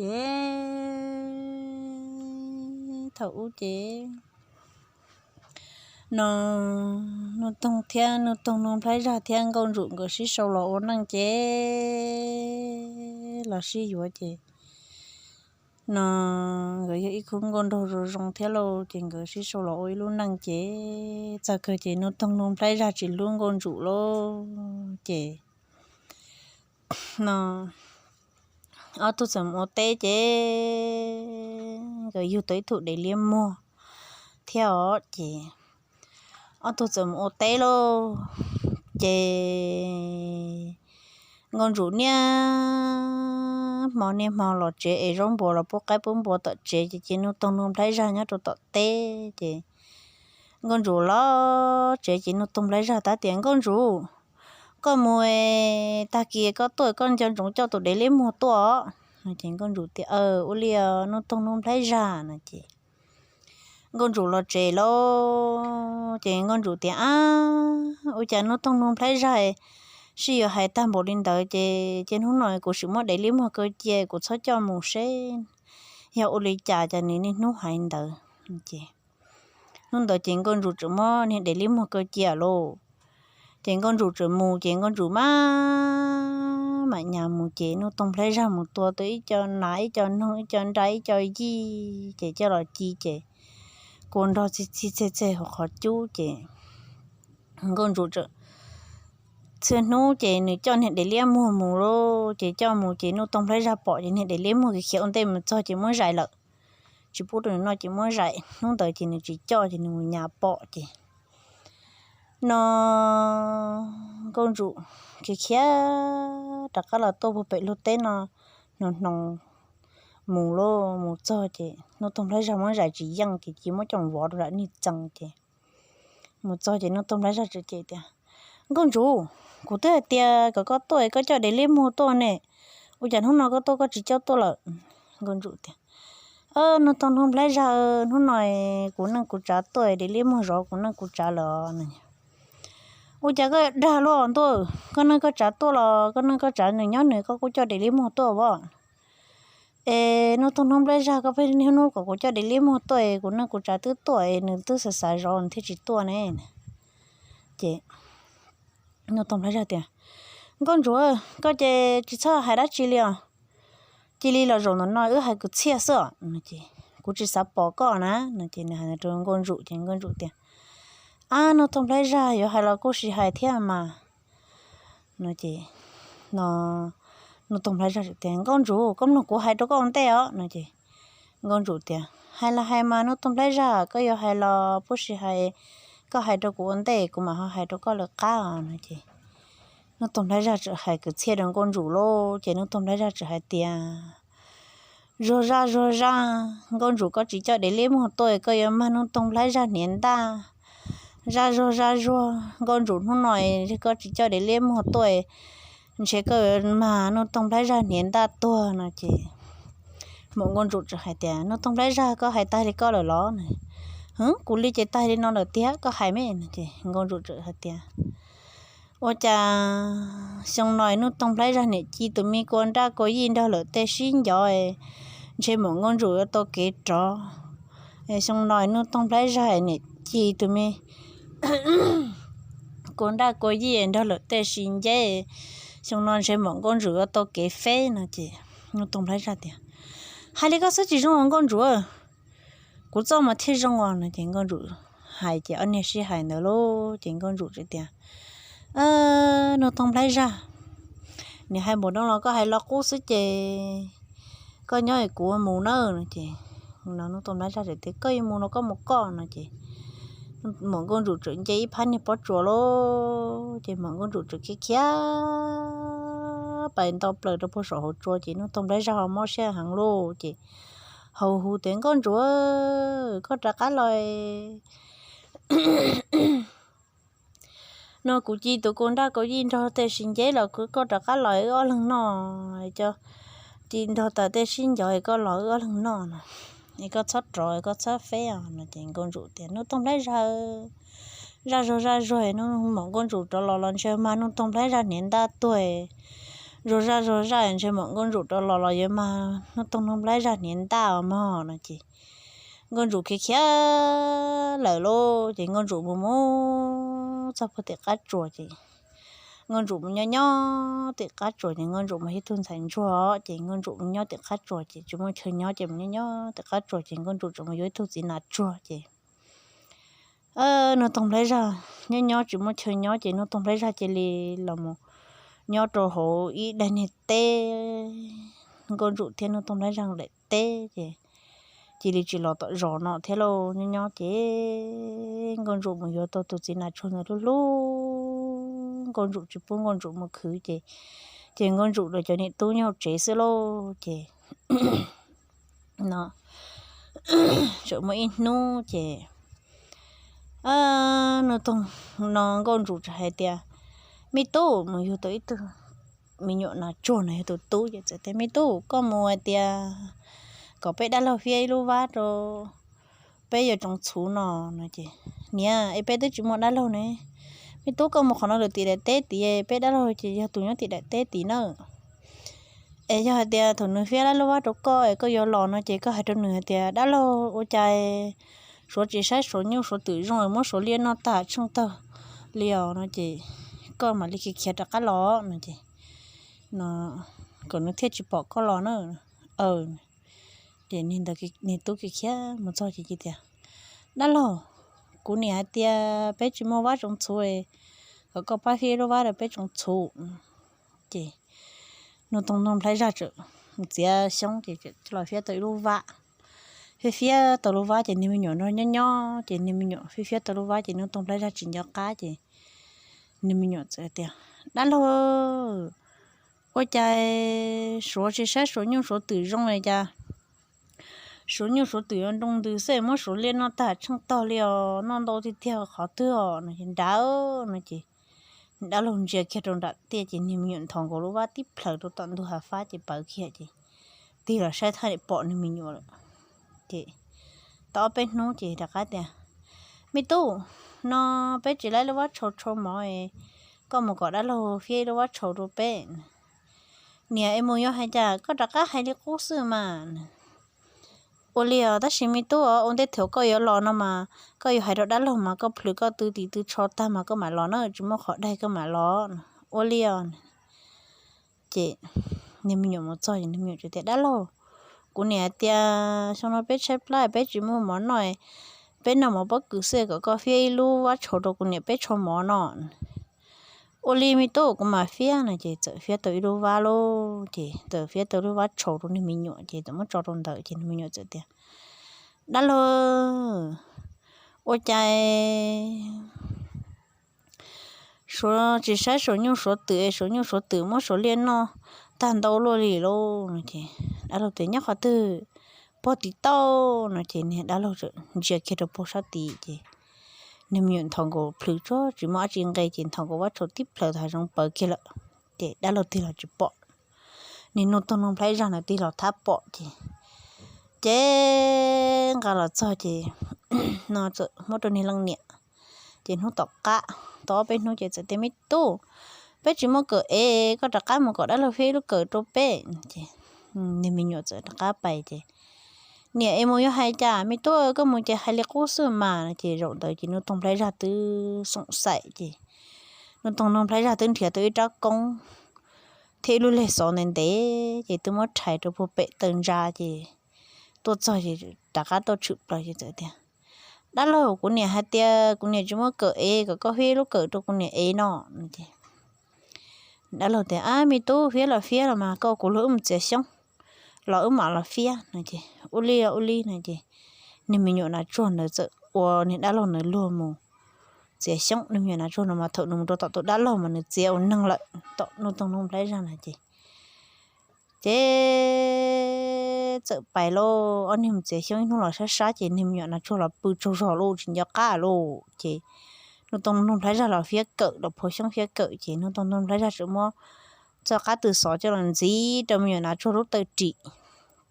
Ces thaum ub ces no Nuj Toog thiab Nuj Toog Nuj Nplhaib Zaj thiab Nkauj Ntsum nkawd sib sau los ua neej ces los sib yuav ces no nkawd yog ib khub nkauj nraug zoo zoo thiab lauj, ces nkawd sib sau los ua ib lub neej ces txog kawg ces Nuj Toog Nuj Nplhaib Zaj tsis hlub Nkauj Ntsum lauj. Ces no ob tug txawm mus ua teb ces nkawd yug tau ib tug dev liab muag thiab os. Ces ob tug txawm mus ua teb lauj, ces Nkauj Ntsum niaj hmo niaj hmo los tsev es zaub npua los pub qaib pub npua tom tsev ces cia Nuj Toog Nuj Nplhaib Zaj nyob rau tom teb ces Nkauj Ntsum los tsev ces Nuj Toog Nplhaib Zaj tab tias, Nkauj Ntsum, koj mus tag kis koj tuaj koj nco ntsoov coj tus dev liab muag tuaj os. No ces Nkauj Ntsum tias, Ua li Nuj Toog Nuj Nplhaib Zaj. No ces Nkauj Ntsum los tsev lauj, ces Nkauj Ntsum tias, Ab, ua cas Nuj Toog Nuj Nplhaib Zaj sib yuav hais tag npaum li ntawd ces ces hnub no kuv sim muab dev liab muag kaw cia kuv txhob coj mus seb yog ua li cas, cas nws niaj hnub hais ntawd. Ces hnub ntawd ces Nkauj Ntsum txawm muab niag dev liab muag kaw cia lauj. Ces Nkauj Ntsum txawm mus ces Nkauj Ntsum mam mam nyas mus ces Nuj Toog Nplhaib Zaj mus tua tau ib co nas ib co noog ib co nra ib co yij ces coj los ci ces kua nrog txij txij txeg txeg hauv qhov cub ces Nkauj Ntsum txawm txhia hnub ces nws coj niag dev liab muag mus lauj. Ces coj mus ces Nuj Toog Nplhaib Zaj pom ces niag dev liab muag khiav ua ntej mus txog ces muab zais lawm, tsis pub rau nws noj ces muab zais. Hnub ntawd ces nws tsis coj ces nws mus nyas pom ces no Nkauj Ntsum khiav khiav rov qab los tuaj puag pem lub teb no, hnoos hnoos mus lauj. Mus txog ces Nuj Toog Nplhaib Zaj muab zais tsis yeej ces cia muab coj vov rau nram niag txee ces mus txog ces Nuj Toog Nplhaib Zaj txawm cem tias, Nkauj Ntsum, kuv twb hais tias kom koj tuaj koj coj dev liab muag tuaj ne, ua cas hnub no koj tuaj koj tsis coj tuaj lawm? Nkauj Ntsum tias, Nuj Toog Nuj Nplhaib Zaj, hnub no kuv neej kuv tsav tuaj, dev liab muag zov kuv neej kuv tsav lawm. Ua cas koj dag luaj ntuj, koj neej koj tsav tuaj los koj neej koj tsav nws nyob nws, koj kuj coj dev liab muag tuaj as. Es Nuj Toog Nuj Nplhaib Zaj, koj pheej niaj hnub kom kuv coj dev liab muag tuaj es kuv neej kuv tsav twb tuaj es nws twb xav xav zov nws thiaj tsis tuaj ne. Ces Nuj Toog Nplhaib Zaj tias, Nkauj Ntsum, koj ces tsis txhob hais dab tsi li os. Cia li los zaum ntawm no wb hais kwv txhiaj xwb os. No ces, Kuv tsis xav pom koj na. No ces nws hais rau Nkauj Ntsum ces Nkauj Ntsum tias, Ab, Nuj Toog Nplhaib Zaj, yuav hais los kuj sim hais thiab mas. No ces no Nuj Toog Nplhaib Zaj tias, Nkauj Ntsum, koj mloog kuv hais rau koj ua ntej os. No ces Nkauj Ntsum tias, Hais los hais mas Nuj Toog Nplhaib Zaj, koj yuav hais los puag sim hais, koj hais rau kuv ua ntej kuv mam ho hais rau koj lawv qab os. No ces Nuj Toog Nplhaib Zaj txawm hais kwv txhiaj rau Nkauj Ntsum lauj. Ces Nuj Toog Nplhaib Zaj txawm hais tias, Zuag zaj zuag zaj, Nkauj Ntsum, koj tsis coj dev liab muag tuaj koj yuav mag Nuj Toog Nplhaib Zaj hniav ntaj. Zaj zuag zaj zuag, Nkauj Ntsum, hnub no koj tsis coj dev liab muag tuaj, ntshe koj yuav mag Nuj Toog Nplhaib Zaj hniav ntaj tuag. No ces Maum Nkauj Ntsum txawm hais tias, Nuj Toog Nplhaib Zaj, koj hais tag li koj lawm los? Hwv, kuv li ces tag li no lawm tiag, koj hais me. No ces Nkauj Ntsum txawm hais tias, Ua cas xyoo no Nuj Toog Nplhaib Zaj niam ci tus me kua nraj kua yij nrog lawm tej sib ncov, ntshe Maum Nkauj Ntsum yuav tau kev rov. Xyoo no Nuj Toog Nplhaib Zaj niam ci tus me kua nraj kua yij nrog lawm tej sib nceb, xyoo no ntshe Maum Nkauj Ntsum yuav tau kev feb. No ces Nuj Toog Nplhaib Zaj tias, Hais li koj xwb tsis zoo os Nkauj Ntsum, kuv txoj mas thiaj zoo os. No ces Nkauj Ntsum hais ces ob niag sib hais ntawd lauj, ces Nkauj Ntsum txawm tias, Nuj Toog Nplhaib Zaj, nim hais npaum no los koj hais los qub xwb ces koj nyob es kuv mus nawb. No ces no Nuj Toog Nplhaib Zaj txawm tias, Koj yuav mus los koj mus koj. No ces Maum Nkauj Ntsum txawm nce ib phab niag pob tsuas lauj, ces Maum Nkauj Ntsum txawm khiav khiav pais nto plaws rau puag saum hauv tsua ces Nuj Toog Nplhaib Zaj ho mob siab heev lauj, ces hau hu tias, Nkauj Ntsum, koj rov qab los no, kuv ci tus kua nraj kua yij nrog tej sib nceb los koj rov qab los wb ob leeg noj, cov ci nrog tas tej sib ncov koj los wb ob leeg noj no, es koj txhob rov koj txhob feb os. No ces Nkauj Ntsum tias, Nuj Toog Nplhaib Zaj, zaj zuag zaj zuag, Maum Nkauj Ntsum rov los los ntshe mag Nuj Toog Nplhaib Zaj hniav ntaj tuag, Zuag zaj zuag zaj ntshe mam Nkauj Ntsum rov los los yuav mag Nuj Toog Nuj Nplhaib Zaj hniav ntaj os mog no ces Nkauj Ntsum khiav khiav lawm lauj. Ces Nkauj Ntsum mus mus txog puag tim qab tsuas ces Nkauj Ntsum mus nyob nyob tim qab tsuas ces Nkauj Ntsum mas yog ib tug ntxhais ntsuag ces Nkauj Ntsum mus nyob tim qab tsuas ces tsis muaj chaw nyob ces mus nyob nyob tim qab tsuas ces Nkauj Ntsum tseem mus yuav ib tug txiv nas tsuag ces Nuj Toog Nplhaib Zaj nyob nyob tsis muaj chaw nyob ces Nuj Toog Nplhaib Zaj cia li los mus nyob rau hauv ib daim niag teb. Nkauj Ntsum thiab Nuj Toog Nplhaib Zaj daim teb ces cia li tsis los tom zos no thiab lauj. Nyob nyob ces Nkauj Ntsum mus yuav tau tus txiv nas tsuag ntawd hlub hlub Nkauj Ntsum tsis pub Nkauj Ntsum mus khwv ces, ces Nkauj Ntsum los cov niam tub nyob hauv tsev xwb lauj ces no tseem muaj ib hnub ces Nuj Toog no Nkauj Ntsum txawm hais tias, Me tub, mus yug tau ib tug me nyuam nas tsuag no yog tus tub ces txawm tias, Me tub, koj mus hais tias kom peb dab laug fiab ib lub vab rau peb yuav tsoov txhuv no no ces, Niam, es peb twb tsis muaj dab laug ne. Me tub, koj mus qhov no lawm tim daim teb tid, peb dab laug ces yog tus nyob tim daim teb tid na. Es yog hais tias thaum nws fiab dab laug vab rau koj es koj yuav los no ces koj hais rau nws hais tias, Dab laug, ua cas Suav tsis saib Suav nyuj Suav twm zoo es muab Suav liaj noj tag tsheej taug li os no ces koj mam li khiav khiav rov qab los no ces, no kom nws thiaj tsis pom koj los na. Ces niag tub khiav khiav mus txog ces tias, Dab laug, kuv niam hais tias peb tsis muaj vab tsoov txhuv, kom koj pab fiab ib lub vab rau peb tsoov txhuv. Ces Nuj Toog Nuj Nplhaib Zaj txawm mus txiav xyoob ces los fiab tau ib lub vab. Fiab fiab tau lub vab ces niag me nyuam no nyob nyob ces niag me nyuam fiab fiab tau lub vab ces Nuj Toog Nplhaib Zaj tsis nco qab ces niag me nyuam txawm tias, Dab laug, ua cas Suav tsis saib Suav nyuj Suav twm zoo li cas? Suav nyuj Suav twm yuav nroo ntws xwb muab Suav liaj noj tag tsheej taug li os, noj ntau tiag tiag qhov twg os no ces nrad no ces dab laug ntsia kiag rau nram tiaj ces niag me nyuam nthos nkaus lub vab tib plhaws rau tom ntug hav fab ces pawv kiag ces tig los saib thiaj li pom niag me nyuam lawm. Ces tau ob peb hnub ces rov qab tias, Me tub, no peb tsis laib lub vab tshau tshau mov, koj mus kom dab laug fiab ib lub vab tshau rau peb. Niam, es mus yuav hais cas koj rov qab hais li qub xwb mas. Ua li os, tab sis me tub, ua ntej thaum koj yuav los no mas koj yuav hais rau dab laug mas koj plhws koj tw tis tw tsho tag mas koj mam los na, tsis muaj qhov daig koj mam los. Ua li os. Ces niag me nyuam mus txog ces niag me nyuam txawm tias, Dab laug, kuv niam hais tias xyoo no peb tshaib plab peb tsis muaj mov noj, peb noj mov pob kws xwb, kom koj fiab ib lub vab tshau rau kuv niam peb tshau mov no. Ua li me tub, kuv mam fiab no ces txawm fiab tau ib lub vab lauj, ces txawm fiab tau lub vab tshau rau niag me nyuam ces txawm muab tso rau ntawd ces niag me nyuam txawm tias, Dab laug, ua cas Suav tsis saib Suav nyuj Suav twm, Suav nyuj Suav twm muab Suav liaj noj tag ntau luaj li lauj no ces dab laug tias, Nyob qhov twg? Puag tim toj no ces niag dab laug txawm ntsia kiag rau puag sab tid ces niag me nyuam nthos nkaus plhws tsuag tsis muaj dab tsi nqe ces nthos nkaus vab tshau tib plhaws tag zoov pawv kiag lawm. Ces dab laug tig los tsis pom, niag Nuj Toog Nuj Nplhaib Zaj ntawd tig los thab pom ces, ces nqa los txog ces no txawm muab rau niag leej niam. Ces hnub tom qab tau ob peb hnub ces txawm tias, Me tub, peb tsis muaj kawm ev, koj rov qab mus kom dab laug fiab ib lub kawm rau peb. Ces niag me nyuam txawm rov qab pais ces, Niam, es mus yuav hais cas? Me tub, koj mus ces hais li qub xwb mas. Ces zaum ntawd ces Nuj Toog Nplhaib Zaj twb xoom xaim ces Nuj Toog Nuj Nplhaib Zaj twb nrhiav tau ib rab koob thiab ib lub leg xov ntev ntev ces twb muab rhais rau puag pem taw ntsa ces tuaj txog ces rov qab tuaj tshwm plaws ces txawm tias, Dab laug, kuv niam hais tias kuv niam tsis muaj kawm ev, kom koj fiab ib lub kawm rau kuv niam ev no no ces dab laug tias, Ab, me tub, fiab los fiab los mas, koj kuv luag wb mus txiav xyoob los wb mam los fiab no ces, Ua li, ua li no ces niag me nyuam nas tsuag ntawd txawm ua niag dab laug ntawd luag mus txiav xyoob. Niag me nyuam nas tsuag no mas thaum nws mus rau tom tus dab laug mas nws txiav ua neeg lawm tom Nuj Toog Nuj Nplhaib Zaj na ces, ces txawm pais lauj, ob niag mus txiav xyoob ib hnub los sab sab ces niag me nyuam nas tsuag los pw tsaug zog lauj, tsis nco qab lauj ces Nuj Toog Nuj Nplhaib Zaj los fiab kawm, los phua xyoob fiab kawm ces Nuj Toog Nuj Nplhaib Zaj txawm muab txoj qab tw xov coj los ntxiv rau me nyuam nas tsuag lub taw ris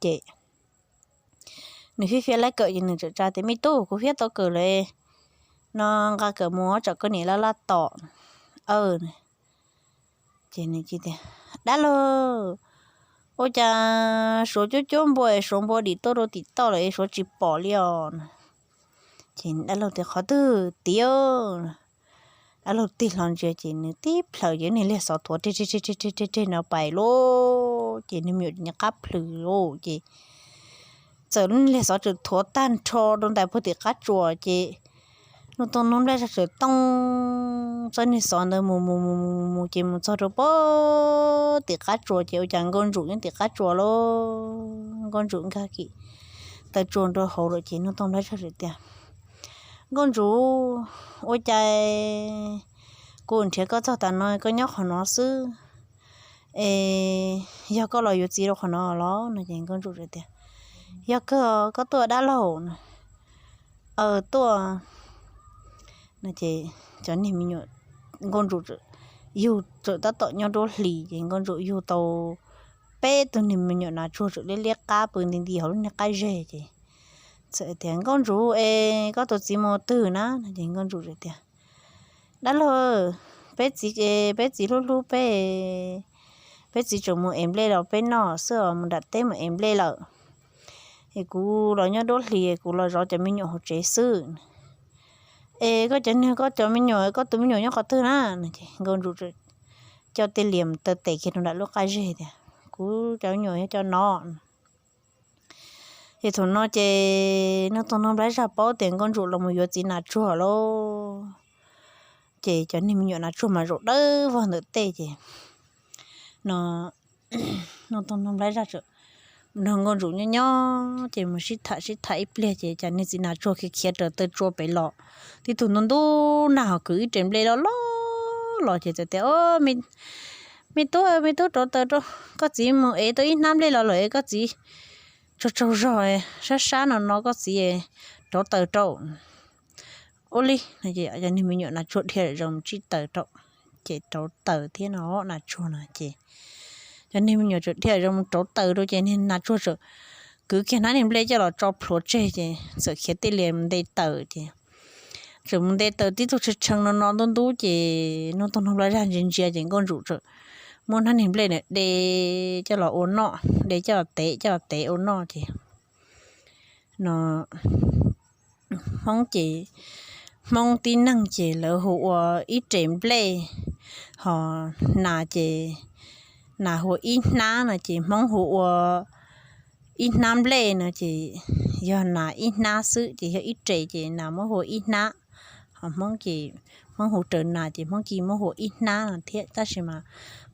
ces nws fiab fiab lab kawm ces nws txawm tsa tias, Me tub, kuv fiab tau kawm lawm no, nqa kawm mus tsam koj niam laj laj tom. Aw, ces nws tias, Dab laug, ua cas suav cuab cuab npua es suav npua dim tuaj rau tim toj lawm es suav tsis pom li os? Ces dab laug tias, Qhov twg tid? Dab laug tig hlo ntsia ces nws tib plhaws ces niag liag xov thuav reg reg reg reg reg no pais lauj. Ces niag me nyuam nyob qab plhws lauj ces txawm niag liag xov txawm thuav tag nrho rau ntais puag tim qab tsuas ces Nuj Toog Nuj Nplaib Zaj txawm tooj txoj niag xov ntawd mus mus mus mus mus ces mus txog rau puag tim qab tsuas ces ua cas Nkauj Ntsum nyob tim qab tsuas lauj. Nkauj Ntsum nkag kiag taw tsuas rau hauv lawm ces Nuj Toog Nplaib Zaj tias, Nkauj Ntsum, ua cas kuv nrhiav koj txog tav no koj nyob qhov no xwb, es yog koj los yuav txiv rau qhov no los? No ces Nkauj Ntsum tias, Yog kawg, koj tuaj dab laug? Aw, tuaj. No ces cov niag me nyuam, Nkauj Ntsum yug txawm tab tom nyob nruab hlis ces Nkauj Ntsum yug tau peb tug niag me nyuam nas tsuag txawm liab liab qab pw nti nti hauv lub niag qab zeg ces txawm tias, Nkauj Ntsum, es koj tus txiv mus twg na? No ces Nkauj Ntsum tias, Dab laug, peb txiv, peb txiv hlub hlub peb, peb txiv tseem mus ev nplej los peb noj xwb os, mus nram teb mus ev nplej lawm. Es kuv los nyob nruab hlis, kuv los zov cov me nyuam hauv tsev xwb. Es koj cov niag, koj cov me nyuam, koj tus me nyuam nyob qhov twg na? No ces Nkauj Ntsum coj tej lias taw tes kiag rau nram lub qab zeg tias, Kuv cov me nyuam yog cov no. Ces thaum no ces Nuj Toog Nuj Nplaib Zaj paub tias Nkauj Ntsum los mus yuav txiv nas tsuag lauj. Ces cov niag me nyuam nas tsuag mas zaum dawb vog ntawm tej ces no Nuj Toog Nuj Nplaib Zaj txawm nrog Nkauj Ntsum nyob nyob ces mus sib tham sib tham ib pliag ces cas niag txiv nas tsuag khiav khiav raws taw tsua pem los, tib tug ntub ntub nag ho kwv ib rev nplej loj loj los ces txawm tias, Me tub, me tub, rauv taws rau, koj txiv mus ev tau ib hnab nplej los lawm, koj txiv tsaug tsaug zog, sab sab no no koj txiv rauv taws rau. Ua li no ces cov niag me nyuam nas tsuag dhia zoo mus tsij taws rau, ces rauv taws thiab no nas tsuag no ces cov niag me nyuam txawm dhia zoo mus rauv taws rau ces niag nas tsuag txawm kwv kiag hnab niag nplej coj los tso plhuav tseg ces txawm khiav tej lias mus nte taws ces txawm mus nte taws tib tug tshee tshee no no ntub ntub ces Nuj Toog Nuj Nplaib Zaj ntsia ntsia ces Nkauj Ntsum txawm muab hnab niag nplej na de coj los ua noj, de coj los tev, coj los tev ua noj ces no Hmoob ces, Hmoob tib neeg ces lawv hu ua ib rev nplej, ho nas ces nas hu ua ib hnab no ces Hmoob hu ua ib hnab nplej no ces yog nas ib hnab xwb ces yog ib rev ces nas muab hu ua ib hnab. Ho Hmoob ces Hmoob hu raws nas ces Hmoob cia muab hu ua ib hnab no thiab tab sis mas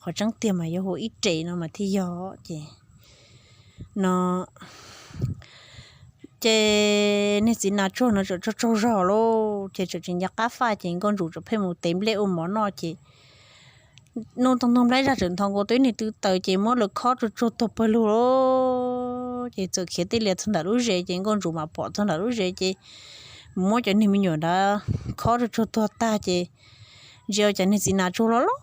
qhov tseeb tiag mas yuav hu ua ib rev no mas thiaj yog ces no ces niag txiv nas tsuag no txawm tsaug tsaug zog lauj ces txawm tsis nco qab faj ces Nkauj Ntsum txawm pheej mus tev nplej ua mov noj ces Nuj Toog Nuj Nplaib Zaj txawm nthos nkaus tau ib niag tw taws ces muab lawv khob tsuag tsuag tuag pawg lug lauj. Ces txawm khiav tej lias txog ntawm lub zes ces Nkauj Ntsum mam pom txog ntawm lub zes ces mus muab cov niag me nyuam ntawd khob tsuag tsuag tuag tag ces ntsia ua cas niag txiv nas tsuag loj loj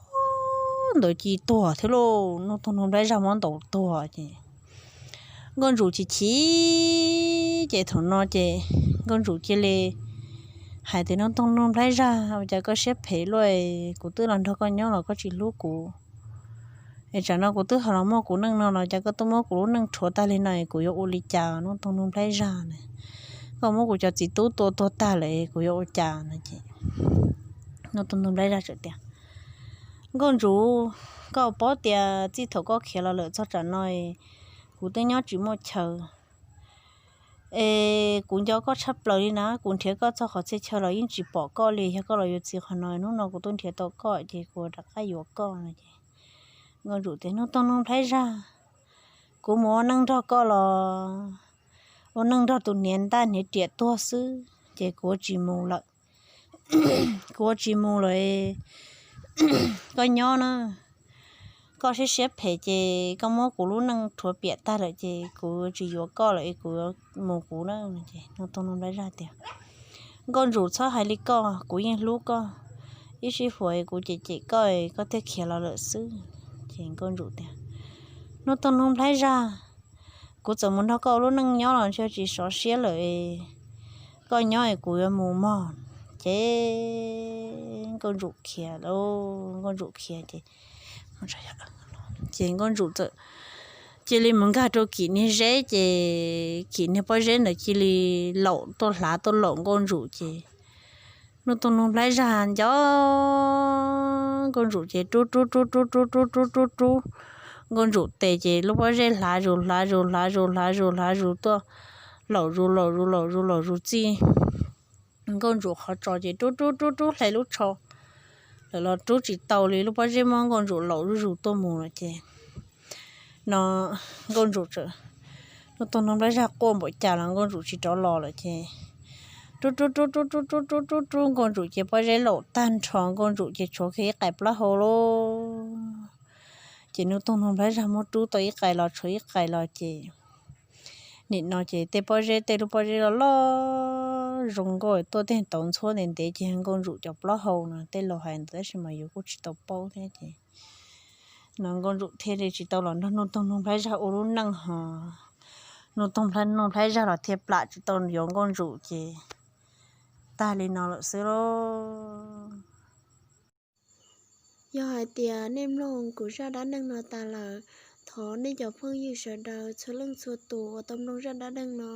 ntawd cia tuag thiab lauj. Nuj Toog Nuj Nplaib Zaj muab ntaus tuag ces Nkauj Ntsum chim chim ces thaum no ces Nkauj Ntsum cia li hais tias, Nuj Toog Nuj Nplaib Zaj, ua cas koj siab phem luaj? Kuv twb los nrog koj nyob los koj tsis hlub kuv. Es tsam no kuv twb ho los muaj kuv neej no los cas koj tuaj muab kuv lub neej rhuav tag li no es kuv yuav ua li cas Nuj Toog Nuj Nplaib Zaj na? Koj muab kuv cov txiv tub tua tuag tag lawm es kuv yuav ua cas no ces Nuj Toog Nuj Nplaib Zaj txawm tias, Nkauj Ntsum, koj paub tias txij thaum koj khiav los lawm txog tsam no kuv twb nyob tsis muaj chaw es kuv nco koj tshaj plaws li na. Kuv nrhiav koj txog qhov txhia chaw los yeej tsis pom koj li. Yog koj los yuav txiv qhov no, hnub no kuv twb nrhiav tau koj ces kuv rov qab yuav koj no ces Nkauj Ntsum tias, Nuj Toog Nuj Nplaib Zaj, kuv mus ua neej nrog koj los ua neej nrog tus niam ntaj niam riam tuag xwb ces kuv tsis mus lawm. Kuv tsis mus lawm, koj nyob na. Koj siab siab phem ces koj muab kuv lub neej rhuav piam tag lawm ces kuv tsis yuav koj lawm es kuv mus kuv na. Nuj Toog Nuj Nplaib Zaj tias, Nkauj Ntsum, txhob hais li koj, kuv yeej hlub koj. Ib sij huam kuv cem cem koj, koj thiaj khiav los lawm xwb. Ces Nkauj Ntsum tias, Nuj Toog Nuj Nplaib Zaj, kuv txawm mus nrog koj ua lub neej nyob los ntshe tsis sov siab lawm, koj nyob es kuv yuav mus mog. Ces Nkauj Ntsum khiav lauj, Nkauj Ntsum khiav ces, Ces Nkauj Ntsum txawm cia li mus nkag rau Kim niag zeb, ces Kim niag pob zeb ntawd cia li laum tuaj hlav tuaj laum Nkauj Ntsum ces Nuj Toog Nuj Nplhaib Zaj nco Nkauj Ntsum ces rub rub rub rub rub rub rub rub rub Nkauj Ntsum tes ces lub pob zeb hlav zus hlav zus hlav zus hlav zus hlav zus tuaj laum zus laum zus laum zus laum zus txij Nkauj Ntsum qhov tsos ces rub rub rub rub hle lub tsho lawm los rub tsis tau li, lub pob zeb muab Nkauj Ntsum laum zuj zus tuaj mus lawm ces no Nkauj Ntsum txawm, Nuj Toog Nuj Nplhaib Zaj quaj npaum cas los Nkauj Ntsum tsis rov los lawm ces rub rub rub rub rub rub rub rub rub Nkauj Ntsum ces pob zeb laum tag nrho Nkauj Ntsum ces tshuav kiag ib qais plaub hau lauj. Ces Nuj Toog Nuj Nplhaib Zaj muab rub tau ib qais los tshuav ib qais los ces nim no ces tej pob zeb tej lub pob zeb loj loj zoo nkauj tuaj tej tauv ntxhuab ntev ntev ces Nkauj Ntsum cov plaub hau no tej laus hais ntawd tab sis mas yus kuj tsis tau paub thiab ces no Nkauj Ntsum thiaj li tsis tau los nrog Nuj Toog Nuj Nplhaib Zaj ua lub neej ho Nuj Toog Nuj Nplhaib Zaj los thiaj plam tsis tau yuav Nkauj Ntsum ces tag li no lawm xwb lauj. Yog hais tias nej mloog kuv zaj dab neeg no tas lawm, thov nej cov phooj ywg sawv daws txhua leej txhua tus uas tau mloog zaj dab neeg no,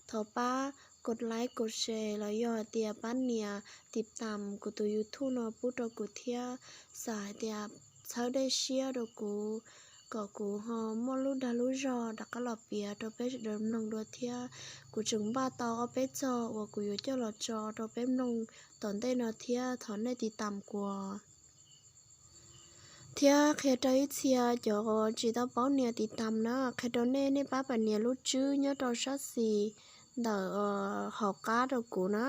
thov pab kos like kos share los yog hais tias pab nias tiv tam kuv tus YouTube no pub rau kuv thiab, xam hais tias txhawb dej siab rau kuv, kom kuv ho muaj lub dag lub zog rov qab los piav rau peb sawv daws mloog dua thiab. Kuv tseem npaj tau ob peb txog uas kuv yuav coj los tso rau peb mloog tom ntej no thiab, thov nej tiv tam kuv. Thiab qhia rau ib txhia cov tsis tau paub nias tiv tam na, qhia rau nej, nej pab pab nias lub tswb nyob rau sab xis ntawm hauv qab rau kuv na.